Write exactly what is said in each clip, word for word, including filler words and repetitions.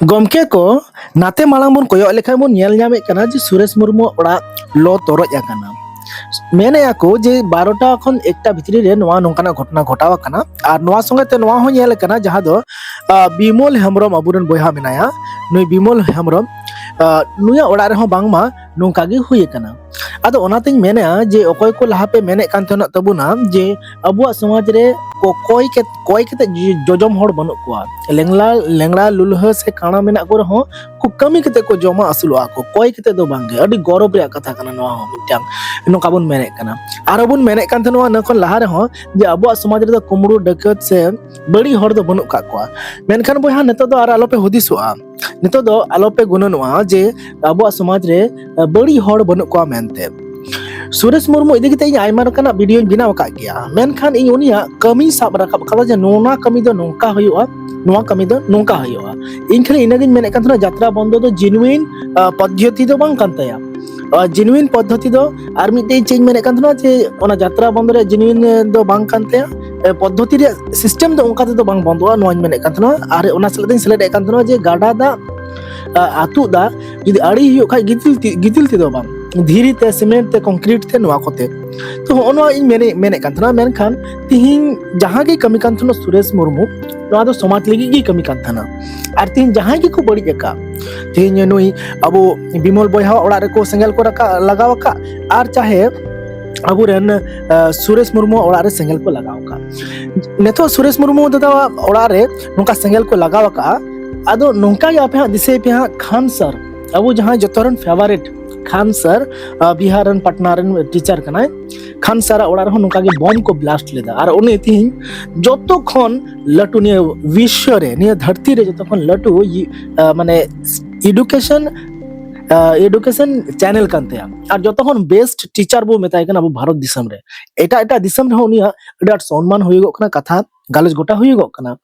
ᱜᱚᱢᱠᱮ ᱠᱚ, ᱱᱟᱛᱮ ᱢᱟᱲᱟᱝ ᱵᱚᱱ ᱠᱚᱭᱚᱜ ᱞᱮᱠᱷᱟᱱ ᱵᱚᱱ ᱧᱮᱞ ᱧᱟᱢᱮᱫ ᱠᱟᱱᱟ ᱡᱮ ᱥᱩᱨᱮᱥ ᱢᱩᱨᱢᱩ ᱚᱲᱟᱜ ᱞᱚ ᱛᱚᱨᱚᱡ ᱟᱠᱟᱱᱟ᱾ ᱢᱮᱱᱮᱫᱼᱟ ᱠᱚ ᱡᱮ ᱵᱟᱨᱚᱴᱟ ᱠᱷᱚᱱ ᱮᱠᱴᱟ ᱵᱷᱤᱛᱨᱤ ᱨᱮ ᱱᱚᱣᱟ ᱱᱚᱝᱠᱟᱱᱟᱜ ᱜᱷᱚᱴᱚᱱᱟ ᱜᱷᱚᱴᱟᱣ ᱟᱠᱟᱱᱟ᱾ ᱟᱨ ᱱᱚᱣᱟ ᱥᱚᱸᱜᱮ ᱛᱮ ᱱᱚᱣᱟ ᱦᱚᱸ ᱧᱮᱞ ᱟᱠᱟᱱᱟ, ᱡᱟᱦᱟᱸ ᱫᱚ ᱟᱸ, ᱵᱤᱢᱚᱞ ᱦᱮᱢᱵᱨᱚᱢ, ᱟᱵᱚᱨᱮᱱ ᱵᱚᱭᱦᱟ ᱢᱮᱱᱟᱭᱟ, ᱱᱩᱭ ᱵᱤᱢᱚᱞ ᱦᱮᱢᱵᱨᱚᱢ, ᱟᱸ, ᱱᱩᱭᱟᱜ ᱚᱲᱟᱜ ᱨᱮᱦᱚᱸ ᱵᱟᱝᱢᱟ ᱱᱚᱝᱠᱟ ᱜᱮ ᱦᱩᱭ ᱟᱠᱟᱱᱟ᱾ ᱟᱫᱚ ᱚᱱᱟᱛᱤᱧ ᱢᱮᱱᱮᱫᱼᱟ ᱡᱮ ᱚᱠᱚᱭ ᱠᱚ ᱞᱟᱦᱟ ᱯᱮ ᱢᱮᱱᱮᱫ ᱠᱟᱱ ᱛᱟᱦᱮᱱᱚᱜ ᱛᱟᱵᱚᱱᱟ ᱡᱮ ᱟᱵᱚᱣᱟᱜ ᱥᱚᱢᱟᱡᱽ ᱨᱮ ᱠᱚ-, ᱠᱚᱭ ᱠᱮᱛ-, ᱠᱚᱭ ᱠᱟᱛᱮ ᱡᱚ-, ᱡᱚᱡᱚᱢ ᱦᱚᱲ ᱵᱟᱹᱱᱩᱜ ᱠᱚᱣᱟ, ᱞᱮᱝᱲᱟ, ᱞᱮᱝᱲᱟ ᱞᱩᱞᱦᱟᱹ ᱥᱮ ᱠᱟᱬᱟ ᱢᱮᱱᱟᱜ ᱠᱚ ᱨᱮᱦᱚᱸ ᱠᱚ ᱠᱟᱹᱢᱤ ᱠᱟᱛᱮ ᱠᱚ ᱡᱚᱢᱟ ᱟᱹᱥᱩᱞᱚᱜᱼᱟ ᱠᱚ, ᱠᱚᱭ ᱠᱟᱛᱮ ᱫᱚ ᱵᱟᱝᱜᱮ᱾ ᱟᱹᱰᱤ ᱜᱚᱨᱚᱵᱽ ᱨᱮᱭᱟᱜ ᱠᱟᱛᱷᱟ ᱠᱟᱱᱟ ᱱᱚᱣᱟ ᱦᱚᱸ ᱢᱤᱫᱴᱟᱝ, ᱱᱚᱝᱠᱟ ᱵᱚᱱ ᱢᱮᱱᱮᱫ ᱠᱟᱱᱟ᱾ ᱟᱨᱦᱚᱸ ᱵᱚᱱ ᱢᱮᱱᱮᱫ ᱠᱟᱱ ᱛᱟᱦᱮᱱᱟ ᱤᱱᱟᱹ ᱠᱷᱚᱱ ᱞᱟᱦᱟ ᱨᱮᱦᱚᱸ ᱡᱮ ᱟᱵᱚᱣᱟᱜ ᱥᱚᱢᱟᱡᱽ ᱨᱮᱫᱚ ᱠᱩᱢᱵᱽᱲᱩ ᱰᱟᱹᱠᱟᱹᱛ ᱥᱮ ᱵᱟᱹᱲᱤᱡ ᱦᱚᱲ ᱫᱚ ᱵᱟᱹᱱᱩᱜ ᱠᱟᱜ ᱠᱚᱣᱟ᱾ ᱢᱮᱱᱠᱷᱟᱱ ᱵᱚᱭᱦᱟ, ᱱᱤᱛᱚᱜ ᱫᱚ ᱟᱨ ᱟᱞᱚᱯᱮ ᱦᱩᱫᱤᱥᱚᱜᱼᱟ, ᱱᱤᱛᱚᱜ ᱫᱚ ᱟᱞᱚᱯᱮ ᱜᱩᱱᱟᱹᱱᱚᱜᱼᱟ ᱡᱮ ᱟᱵᱚᱣᱟᱜ ᱥᱚᱢᱟᱡᱽ ᱨᱮ ᱵᱟᱹᱲᱤᱡ ᱦᱚᱲ ᱵᱟᱹᱱᱩᱜ ᱠᱚᱣᱟ ᱢᱮᱱᱛᱮ᱾ ᱥᱩᱨᱮᱥ ᱢᱩᱨᱢᱩ ᱤᱫᱤ ᱠᱟᱛᱮ ᱤᱧ ᱟᱭᱢᱟ ᱞᱮᱠᱟᱱᱟᱜ ᱵᱷᱤᱰᱤᱭᱳᱧ ᱵᱮᱱᱟᱣ ᱟᱠᱟᱫ ᱜᱮᱭᱟ, ᱢᱮᱱᱠᱷᱟᱱ ᱤᱧ ᱩᱱᱤᱭᱟᱜ ᱠᱟᱹᱢᱤᱧ ᱥᱟᱵ ᱨᱟᱠᱟᱵ ᱠᱟᱫᱟ ᱡᱮ ᱱᱚᱣᱟ ᱠᱟᱹᱢᱤ ᱫᱚ ᱱᱚᱝᱠᱟ ᱦᱩᱭᱩᱜᱼᱟ, ᱱᱚᱣᱟ ᱠᱟᱹᱢᱤ ᱫᱚ ᱱᱚᱝᱠᱟ ᱦᱩᱭᱩᱜᱼᱟ᱾ ᱤᱧ ᱠᱷᱟᱹᱞᱤ ᱤᱱᱟᱹᱜᱤᱧ ᱢᱮᱱᱮᱫ ᱠᱟᱱ ᱛᱟᱦᱮᱱᱟ, ᱡᱟᱛᱨᱟ ᱵᱚᱱᱫᱚ ᱫᱚ ᱡᱮᱱᱩᱭᱤᱱ ᱯᱚᱫᱽᱫᱷᱚᱛᱤ ᱫᱚ ᱵᱟᱝ ᱠᱟᱱ ᱛᱟᱭᱟ᱾ ᱡᱮᱱᱩᱭᱤᱱ ᱯᱚᱫᱽᱫᱷᱚᱛᱤ ᱫᱚ, ᱟᱨ ᱢᱤᱫᱴᱮᱡ ᱪᱮᱫ ᱤᱧ ᱢᱮᱱᱮᱫ ᱠᱟᱱ ᱛᱟᱦᱮᱱᱟ ᱡᱮ ᱚᱱᱟ ᱡᱟᱛᱨᱟ ᱵᱚᱱᱫᱚ ᱨᱮᱭᱟᱜ ᱡᱮᱱᱩᱭᱤᱱ ᱫᱚ ᱵᱟᱝ ᱠᱟᱱ ᱛᱟᱭᱟ᱾ ᱮ, ᱯᱚᱫᱽᱫᱷᱚᱛᱤ ᱨᱮᱭᱟᱜ ᱥᱤᱥᱴᱮᱢ ᱫᱚ ᱚᱱᱠᱟ ᱛᱮᱫᱚ ᱵᱟᱝ ᱵᱚᱱᱫᱚᱜᱼᱟ, ᱱᱚᱣᱟᱧ ᱢᱮᱱᱮᱫ ᱠᱟᱱ ᱛᱟᱦᱮᱱᱟ᱾ ᱟᱨ ᱚᱱᱟ ᱥᱟᱞᱟᱜ ᱛᱤᱧ ᱥᱮᱞᱮᱫ ᱮᱫ ᱠᱟᱱ ᱛᱟᱦᱮᱱᱟ ᱡᱮ ᱜᱟᱰᱟ ᱫᱟᱜ, ᱟ, ᱟᱹᱛᱩᱜ ᱫᱟᱜ ᱡᱩᱫᱤ ᱟᱲᱮ ᱦᱩᱭᱩᱜ ᱠᱷᱟᱡ ᱜᱤᱛᱤᱞ ᱛᱮ, ᱜᱤᱛᱤᱞ ᱛᱮᱫᱚ ᱵᱟᱝ, ᱫᱷᱤᱨᱤ ᱛᱮ, ᱥᱤᱢᱮᱱᱴ ᱛᱮ, ᱠᱚᱝᱠᱨᱤᱴ ᱛᱮ, ᱱᱚᱣᱟ ᱠᱚᱛᱮ᱾ ᱛᱚ ᱦᱚᱸᱜᱼᱚ ᱱᱚᱣᱟ ᱤᱧ ᱢᱮᱱᱮᱫ, ᱢᱮᱱᱮᱫ ᱠᱟᱱ ᱛᱟᱦᱮᱱᱟ᱾ ᱢᱮᱱᱠᱷᱟᱱ ᱛᱤᱦᱤᱧ ᱡᱟᱦᱟᱸ ᱜᱮ ᱠᱟᱹᱢᱤ ᱠᱟᱱ ᱛᱟᱦᱮᱱᱟ ᱥᱩᱨᱮᱥ ᱢᱩᱨᱢᱩ, ᱱᱚᱣᱟ ᱫᱚ ᱥᱚᱢᱟᱡᱽ ᱞᱟᱹᱜᱤᱫ ᱜᱮ ᱠᱟᱹᱢᱤ ᱠᱟᱱ ᱛᱟᱦᱮᱱᱟ᱾ ᱟᱨ ᱛᱤᱦᱤᱧ ᱡᱟᱦᱟᱸᱭ ᱜᱮᱠᱚ ᱵᱟᱹᱲᱤᱡ ᱟᱠᱟᱫ, ᱛᱤᱦᱤᱧ ᱱᱩᱭ ᱟᱵᱚ ᱵᱤᱢᱚᱞ ᱵᱚᱭᱦᱟᱣᱟᱜ ᱚᱲᱟᱜ ᱨᱮᱠᱚ ᱥᱮᱸᱜᱮᱞ ᱠᱚ ᱨᱟᱠᱟᱵ, ᱞᱟᱜᱟᱣ ᱟᱠᱟᱫ, ᱟᱨ ᱪᱟᱦᱮ ᱟᱵᱚᱨᱮᱱ, ᱟ, ᱥᱩᱨᱮᱥ ᱢᱩᱨᱢᱩᱣᱟᱜ ᱚᱲᱟᱜ ᱨᱮ ᱥᱮᱸᱜᱮᱞ ᱠᱚ ᱞᱟᱜᱟᱣ ᱟᱠᱟᱫ᱾ ᱱᱤᱛᱚᱜ ᱥᱩᱨᱮᱥ ᱢᱩᱨᱢᱩ ᱫᱟᱫᱟᱣᱟᱜ ᱚᱲᱟᱜ ᱨᱮ ᱱᱚᱝᱠᱟ ᱥᱮᱸᱜᱮᱞ ᱠᱚ ᱞᱟᱜᱟᱣ ᱟᱠᱟᱫᱼᱟ᱾ ᱟᱫᱚ ᱱᱚᱝᱠᱟ ᱜᱮ ᱟᱯᱮ ᱦᱟᱸᱜ ᱫᱤᱥᱟᱹᱭ ᱯᱮ ᱦᱟᱸᱜ, ᱠᱷᱟᱱ ᱥᱟᱨ, ᱟᱵᱚ ᱡᱟᱦᱟᱸᱭ ᱡᱚᱛᱚ ᱨᱮᱱ ᱯᱷᱮᱵᱟᱨᱮᱴ ᱠᱷᱟᱱ ᱥᱟᱨ, ᱟ, ᱵᱤᱦᱟᱨ ᱨᱮᱱ ᱯᱟᱴᱱᱟ ᱨᱮᱱ ᱴᱤᱪᱟᱨ ᱠᱟᱱᱟᱭ᱾ ᱠᱷᱟᱱ ᱥᱟᱨᱟᱜ ᱚᱲᱟᱜ ᱨᱮᱦᱚᱸ ᱱᱚᱝᱠᱟ ᱜᱮ ᱵᱚᱢ ᱠᱚ ᱵᱞᱟᱥᱴ ᱞᱮᱫᱟ᱾ ᱟᱨ ᱩᱱᱤ ᱛᱤᱦᱤᱧ ᱡᱚᱛᱚ ᱠᱷᱚᱱ ᱞᱟᱹᱴᱩ ᱱᱤᱭᱟᱹ ᱵᱤᱥᱥᱚ ᱨᱮ, ᱱᱤᱭᱟᱹ ᱫᱷᱟᱹᱨᱛᱤ ᱨᱮ ᱡᱚᱛᱚ ᱠᱷᱚᱱ ᱞᱟᱹᱴᱩ ᱤ-, ᱟ, ᱢᱟᱱᱮ education, ᱟ, education channel ᱠᱟᱱ ᱛᱟᱭᱟ᱾ ᱟᱨ ᱡᱚᱛᱚ ᱠᱷᱚᱱ best teacher ᱵᱚ ᱢᱮᱛᱟᱭ ᱠᱟᱱᱟ ᱟᱵᱚ ᱵᱷᱟᱨᱚᱛ ᱫᱤᱥᱚᱢ ᱨᱮ᱾ ᱮᱴᱟᱜ ᱮᱴᱟᱜ ᱫᱤᱥᱚᱢ ᱨᱮᱦᱚᱸ ᱩᱱᱤᱭᱟᱜ ᱟᱹᱰᱤ ᱟᱸᱴ ᱥᱚᱱᱢᱟᱱ ᱦᱩᱭᱩᱜᱚᱜ ᱠᱟᱱᱟ, ᱠᱟᱛᱷᱟ ᱜᱟᱞᱚᱪ ᱜᱚᱴᱟ ᱦᱩᱭᱩᱜᱚᱜ ᱠᱟᱱᱟ᱾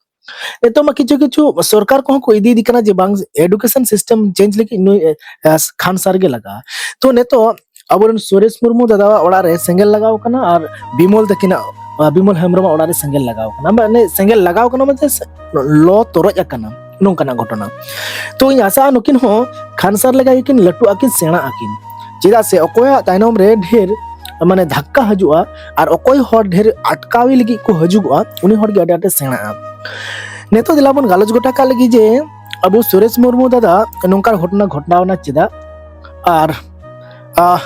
ᱱᱤᱛᱚᱜ ᱢᱟ ᱠᱤᱪᱷᱩ ᱠᱤᱪᱷᱩ ᱥᱚᱨᱠᱟᱨ ᱠᱚᱦᱚᱸ ᱠᱚ ᱤᱫᱤᱭᱮᱫᱤ ᱠᱟᱱᱟ ᱡᱮ ᱵᱟᱝ, education system change ᱞᱟᱹᱜᱤᱫ ᱱᱩᱭ, ᱮ, ᱮ, ᱠᱷᱟᱱ ᱥᱟᱨ ᱜᱮ ᱞᱟᱜᱟᱜᱼᱟ᱾ ᱛᱚ ᱱᱤᱛᱚᱜ ᱟᱵᱚᱨᱮᱱ ᱥᱩᱨᱮᱥ ᱢᱩᱨᱢᱩ ᱫᱟᱫᱟᱣᱟᱜ ᱚᱲᱟᱜ ᱨᱮ ᱥᱮᱸᱜᱮᱞ ᱞᱟᱜᱟᱣ ᱠᱟᱱᱟ ᱟᱨ ᱵᱤᱢᱚᱞ ᱛᱟᱹᱠᱤᱱᱟᱜ, ᱟ, ᱵᱤᱢᱚᱞ ᱦᱮᱢᱵᱨᱚᱢᱟᱜ ᱚᱲᱟᱜ ᱨᱮ ᱥᱮᱸᱜᱮᱞ ᱞᱟᱜᱟᱣ ᱠᱟᱱᱟ᱾ ᱢᱟᱱᱮ ᱥᱮᱸᱜᱮᱞ ᱞᱟᱜᱟᱣ ᱠᱟᱱᱟ ᱢᱟᱱᱮ ᱥᱮ-, ᱞᱚ ᱛᱚᱨᱚᱡ ᱟᱠᱟᱱᱟ᱾ ᱱᱚᱝᱠᱟᱱᱟᱜ ᱜᱷᱚᱴᱚᱱᱟ᱾ ᱛᱚ ᱤᱧ ᱟᱥᱟᱜᱼᱟ ᱱᱩᱠᱤᱱ ᱦᱚᱸ ᱠᱷᱟᱱ ᱥᱟᱨ ᱞᱮᱠᱟ ᱜᱮᱠᱤᱱ ᱞᱟᱹᱴᱩᱜ ᱟᱹᱠᱤᱱ, ᱥᱮᱬᱟᱜ ᱟᱹᱠᱤᱱ᱾ ᱪᱮᱫᱟᱜ ᱥᱮ ᱚᱠᱚᱭᱟᱜ ᱛᱟᱭᱱᱚᱢ ᱨᱮ ᱰᱷᱮᱨ ᱢᱟᱱᱮ ᱫᱷᱟᱠᱠᱟ ᱦᱤᱡᱩᱜᱼᱟ ᱟᱨ ᱚᱠᱚᱭ ᱦᱚᱲ ᱰᱷᱮᱨ ᱟᱴᱠᱟᱣᱤ ᱞᱟᱹᱜᱤᱫ ᱠᱚ ᱦᱤᱡᱩᱜᱚᱜᱼᱟ, ᱩᱱᱤ ᱦᱚᱲ ᱜᱮ ᱟᱹᱰᱤ ᱟᱸᱴᱮ ᱥᱮᱬᱟᱜᱼᱟ᱾ ᱱᱤᱛᱚᱜ ᱫᱮᱞᱟ ᱵᱚᱱ ᱜᱟᱞᱚᱪ ᱜᱚᱴᱟ ᱠᱟᱜ ᱞᱟᱹᱜᱤᱫ ᱡᱮ ᱟᱵᱚ ᱥᱩᱨᱮᱥ ᱢᱩᱨᱢᱩ ᱫᱟᱫᱟ ᱱᱚᱝᱠᱟ ᱜᱷᱚᱴᱚᱱᱟ ᱜᱷᱚᱴᱟᱣᱱᱟ ᱪᱮᱫᱟᱜ, ᱟᱨ ᱟᱦ,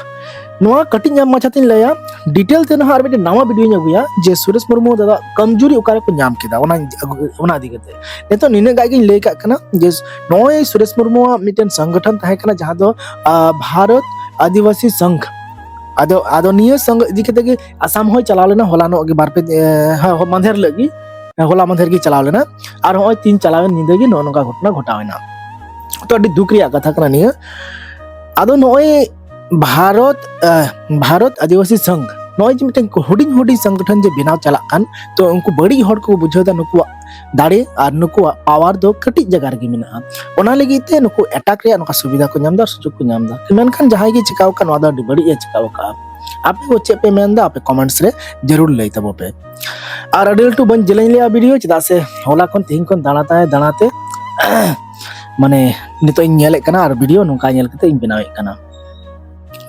ᱱᱚᱣᱟ ᱠᱟᱹᱴᱤᱡ ᱧᱚᱜ ᱢᱟᱪᱷᱟ ᱛᱤᱧ ᱞᱟᱹᱭᱟ, ᱰᱤᱴᱮᱞ ᱛᱮ ᱱᱟᱦᱟᱜ ᱟᱨ ᱢᱤᱫᱴᱮᱱ ᱱᱟᱣᱟ ᱵᱷᱤᱰᱤᱭᱳᱧ ᱟᱹᱜᱩᱭᱟ ᱡᱮ ᱥᱩᱨᱮᱥ ᱢᱩᱨᱢᱩ ᱫᱟᱫᱟ ᱠᱚᱢᱡᱩᱨᱤ ᱚᱠᱟ ᱨᱮᱠᱚ ᱧᱟᱢ ᱠᱮᱫᱟ, ᱚᱱᱟ, ᱚᱱᱟ ᱤᱫᱤ ᱠᱟᱛᱮ᱾ ᱱᱤᱛᱚᱜ ᱱᱤᱱᱟᱹᱜ ᱜᱟᱱ ᱜᱤᱧ ᱞᱟᱹᱭ ᱠᱟᱜ ᱠᱟᱱᱟ ᱡᱮ ᱱᱚᱜᱼᱚᱭ ᱥᱩᱨᱮᱥ ᱢᱩᱨᱢᱩᱣᱟᱜ ᱢᱤᱫᱴᱮᱱ ᱥᱚᱝᱜᱚᱴᱷᱚᱱ ᱛᱟᱦᱮᱸ ᱠᱟᱱᱟ, ᱡᱟᱦᱟᱸ ᱫᱚ, ᱟᱦ, ᱵᱷᱟᱨᱚᱛ ᱟᱹᱫᱤᱵᱟᱹᱥᱤ ᱥᱚᱝᱜᱷ᱾ ᱟᱫᱚ, ᱟᱫᱚ ᱱᱤᱭᱟᱹ ᱥᱚᱝᱜᱷ ᱤᱫᱤ ᱠᱟᱛᱮ ᱜᱮ ᱟᱥᱟᱢ ᱦᱚᱸᱭ ᱪᱟᱞᱟᱣ ᱞᱮᱱᱟ ᱦᱚᱞᱟᱱᱚᱜ ᱜᱮ, ᱵᱟᱨ ᱯᱮ, ᱮ, ᱦᱮᱸ, ᱢᱟᱫᱷᱮᱨ ᱦᱤᱞᱳᱜ ᱜᱮ, ᱦᱚᱞᱟ ᱢᱟᱫᱷᱮᱨ ᱜᱮ ᱪᱟᱞᱟᱣ ᱞᱮᱱᱟ᱾ ᱟᱨ ᱱᱚᱜᱼᱚᱭ ᱛᱤᱦᱤᱧ ᱪᱟᱞᱟᱣᱮᱱ ᱧᱤᱫᱟᱹ ᱜᱮ ᱱᱚᱜᱼᱚ ᱱᱚᱝᱠᱟ ᱜᱷᱚᱴᱚᱱᱟ ᱜᱷᱚᱴᱟᱣ ᱮᱱᱟ᱾ ᱛᱚ ᱟᱹᱰᱤ ᱫᱩᱠ ᱨᱮᱭᱟᱜ ᱠᱟᱛᱷᱟ ᱠᱟᱱᱟ ᱱᱤᱭᱟᱹ᱾ ᱟᱫᱚ ᱱᱚᱜᱼᱚᱭ ᱵᱷᱟᱨᱚᱛ, ᱟᱦ, ᱵᱷᱟᱨᱚᱛ ᱟᱹᱫᱤᱵᱟᱹᱥᱤ ᱥᱚᱝᱜᱷ, ᱱᱚᱜᱼᱚᱭ ᱡᱮ ᱢᱤᱫᱴᱮᱱ ᱦᱩᱰᱤᱧ ᱦᱩᱰᱤᱧ ᱥᱚᱝᱜᱚᱴᱷᱚᱱ ᱡᱮ ᱵᱮᱱᱟᱣ ᱪᱟᱞᱟᱜ ᱠᱟᱱ, ᱛᱚ ᱩᱱᱠᱩ ᱵᱟᱹᱲᱤᱡ ᱦᱚᱲ ᱠᱚ ᱵᱩᱡᱷᱟᱹᱣ ᱮᱫᱟ ᱱᱩᱠᱩᱣᱟᱜ ᱫᱟᱲᱮ ᱟᱨ ᱱᱩᱠᱩᱣᱟᱜ ᱯᱟᱣᱟᱨ ᱫᱚ ᱠᱟᱹᱴᱤᱡ ᱡᱟᱭᱜᱟ ᱨᱮᱜᱮ ᱢᱮᱱᱟᱜᱼᱟ᱾ ᱚᱱᱟ ᱞᱟᱹᱜᱤᱫ ᱛᱮ ᱱᱩᱠᱩ ᱮᱴᱟᱠ ᱨᱮᱭᱟᱜ ᱱᱚᱝᱠᱟ ᱥᱩᱵᱤᱫᱷᱟ ᱠᱚ ᱧᱟᱢ ᱮᱫᱟ, ᱥᱩᱡᱳᱜᱽ ᱠᱚ ᱧᱟᱢ ᱮᱫᱟ᱾ ᱢᱮᱱᱠᱷᱟᱱ ᱡᱟᱦᱟᱸᱭ ᱜᱮ ᱪᱤᱠᱟᱣ ᱟᱠᱟᱫ, ᱱᱚᱣᱟ ᱫᱚ ᱟᱹᱰᱤ ᱵᱟᱹᱲᱤᱡ ᱮ ᱪᱤᱠᱟᱣ ᱟᱠᱟᱫᱼᱟ᱾ ᱟᱯᱮ ᱠᱚ ᱪᱮᱫ ᱯᱮ ᱢᱮᱱ ᱮᱫᱟ, ᱟᱯᱮ ᱠᱚᱢᱮᱱᱴᱥ ᱨᱮ ᱡᱟᱹᱨᱩᱲ ᱞᱟᱹᱭ ᱛᱟᱵᱚ ᱯᱮ᱾ ᱟᱨ ᱟᱹᱰᱤ ᱞᱟᱹᱴᱩ ᱵᱟᱹᱧ ᱡᱮᱞᱮᱧ ᱞᱮᱭᱟ ᱵᱷᱤᱰᱤᱭᱳ, ᱪᱮᱫᱟᱜ ᱥᱮ ᱦᱚᱞᱟ ᱠᱷᱚᱱ ᱛᱮᱦᱮᱧ ᱠᱷᱚᱱ ᱫᱟᱬᱟ ᱛᱟᱭ ᱫᱟᱬᱟ ᱛᱮ ᱢᱟᱱᱮ ᱱᱤᱛᱚᱜ ᱤᱧ ᱧᱮᱞᱮᱫ ᱠᱟᱱᱟ ᱟᱨ ᱵᱷᱤᱰᱤᱭᱳ ᱱᱚᱝᱠᱟ ᱧᱮᱞ ᱠᱟᱛᱮ ᱤᱧ ᱵᱮᱱᱟᱣᱮᱫ ᱠᱟᱱᱟ᱾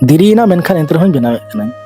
ᱫᱮᱨᱤᱭᱮᱱᱟ, ᱢᱮᱱᱠᱷᱟᱱ ᱮᱱᱛᱮ ᱨᱮᱦᱚᱸᱧ ᱵᱮᱱᱟᱣᱮᱫ ᱠᱟᱱᱟ᱾